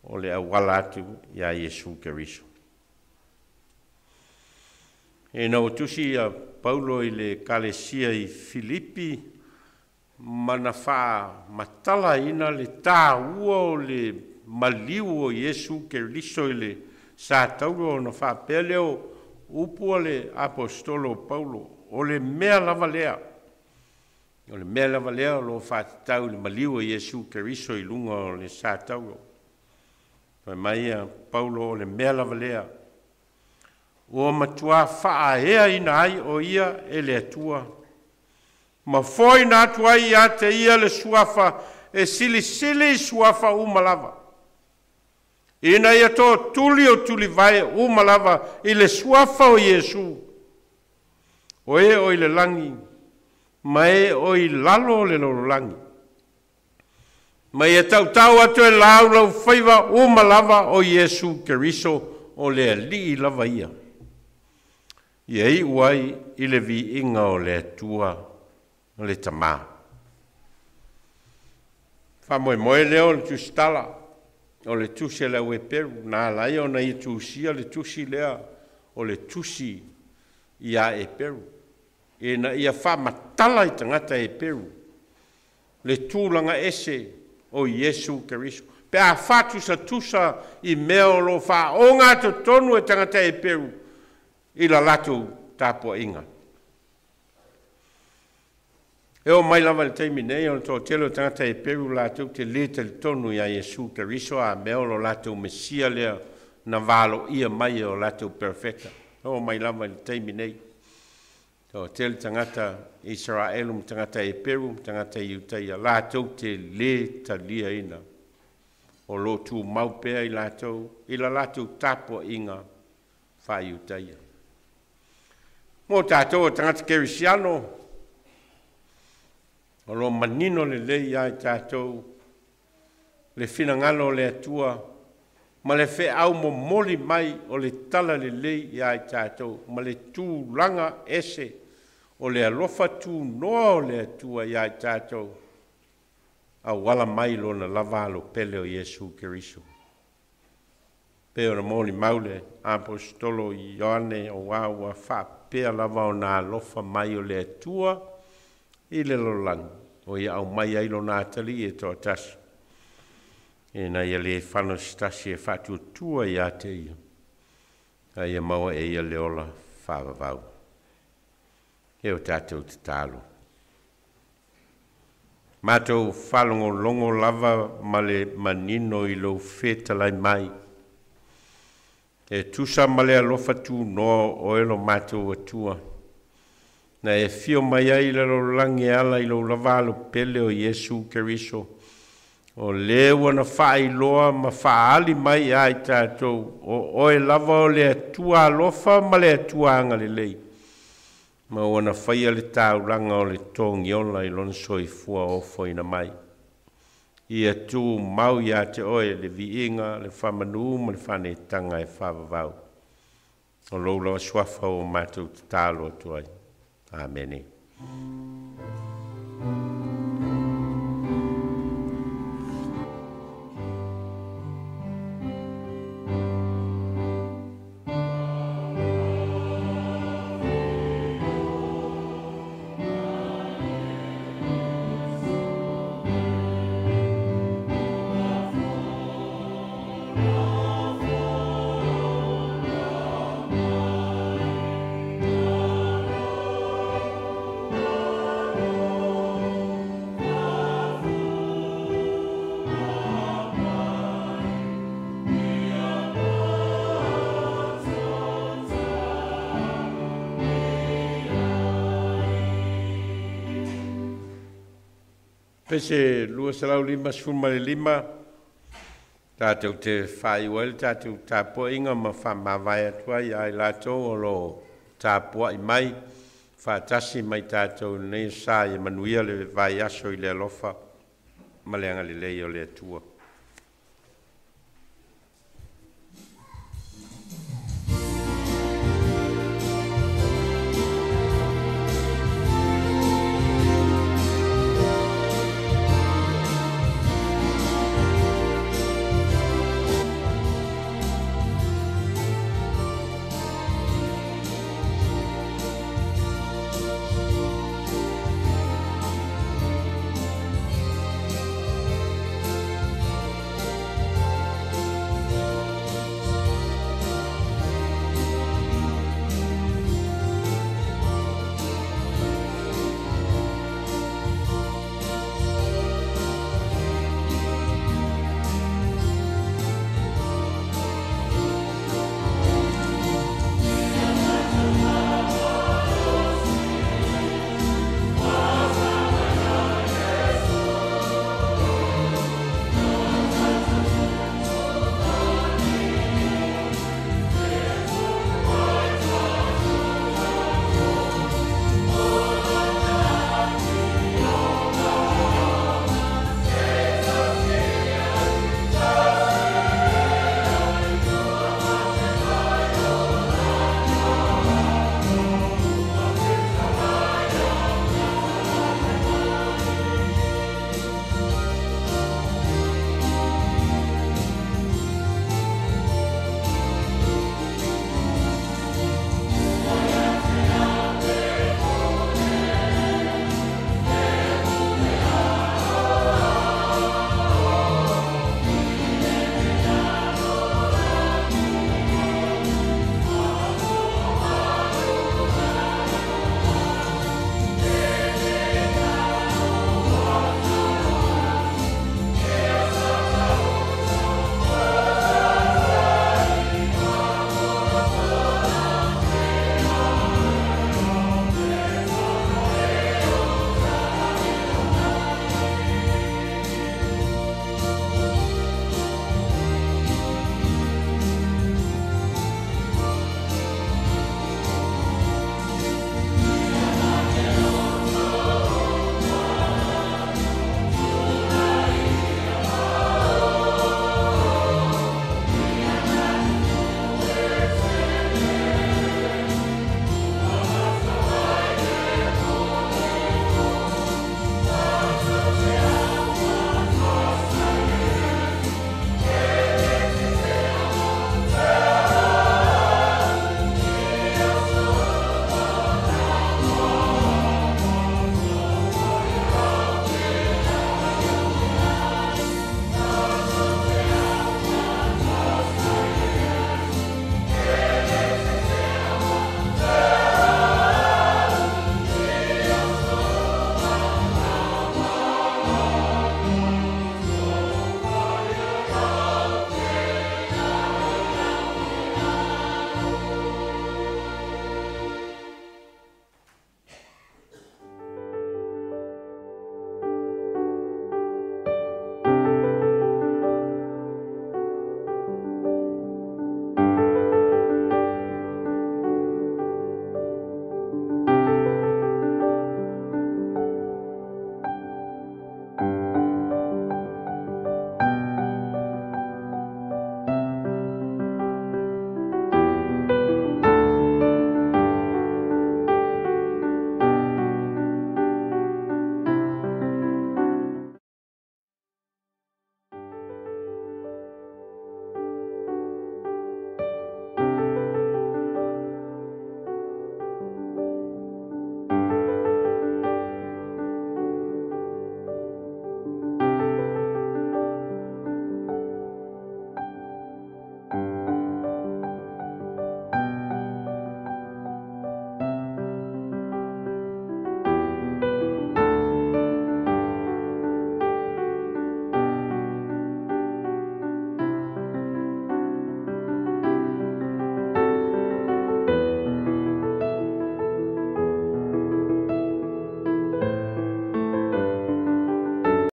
o le auala atu ia Iesu Keriso. Ina ua tusi ia Paulo i le Kalesia i Filipi, ma na faamatalaina le tāua o le maliu o Iesu Keriso i le satauro, ona faapea lea o upu a le apostolo o Paulo, o le mea lava lea, o le mea lava lea o lo o faatatau i le maliu o Iesu Keriso i luga o le satauro. Fai mai ia Paulo, o le mea lava lea ua matua faaeaina ai o ia e le Atua, ma foaina atu ai ia te ia le suafa e silisili suafa uma lava, ina ia tootuli o tulivae uma lava i le suafa o Iesu, o e o i le lagi, ma e o i lalo o le lalolagi. Ma ia tautau atu e lau lau faiva uma lava o Iesu Keriso o le alii lava ia. Ia iu ai i le viiga o le Atua le Tamā. Faamoemoe lea o le tusitala, o le tusi a le au Eperu, na ala ai ona ia tusia le tusi lea o le tusi ia Eperu, ina ia faamatala i tagata Eperu le tulaga ese o Iesu Keriso. Pe a faatusatusa i mea o lo o faaoga totonu e tagata Eperu i la latou tapuaiga. E oo mai lava i le taimi nei o le toatele o tagata Eperu latou te le talitonu ia Iesu Keriso, a mea o lo latou Mesia lea na valoia mai e o latou perofeta. E oo mai lava i le taimi nei, toatele tagata Isaraelu ma tagata Eperu ma tagata Iutaia latou te le taliaina, o lo o tumau pea i latou i la latou tapuaiga faaiutaia. Mo tatou o tagata Kerisiano, o lo o manino lelei ia i tatou le finagalo o le Atua ma le feau momoli mai o le tala lelei ia i tatou, ma le tulaga ese o le alofa tunoa o le Atua ia i tatou, auala mai lona lava alo pele o Iesu Keriso. Pei ona molimau le Aposetolo Ioane auā ua faapea lava ona alofa mai o le Atua i le lalolagi, o ia aumai ai lona Atalii e toatasi, ina ia lē fano se tasi e faatuatua iā te ia, a ia maua e ia le ola faavavau. E o tatou tatalo. Matou faalogologo lava ma le manino i lou fetalai mai, e tusa ma le alofa tunoa o oe lo matou Atua, na e afio mai ai i le lalolagi e ala i lou lava Alo pele o Iesu Keriso, o lē ua na faailoa ma faaali mai ia i tatou o oe lava o le Atua alofa ma le Atua agalelei, ma ua na faia le taulaga o le togiola i lona soifua ofoina mai. Ia tumau iā te oe le viiga, le faamanū ma le faaneetaga e faavavau. O lou lava suafa ua matou tatalo atu ai. Amene. Pese 255, tatou te faaiu ai le tatou tapuaiga ma faamavae atu ai ia i latou o lo o tapuai mai faatasi mai tatou i lenei sa. Ia manuia le vaiaso i le alofa ma le agalelei o le Atua.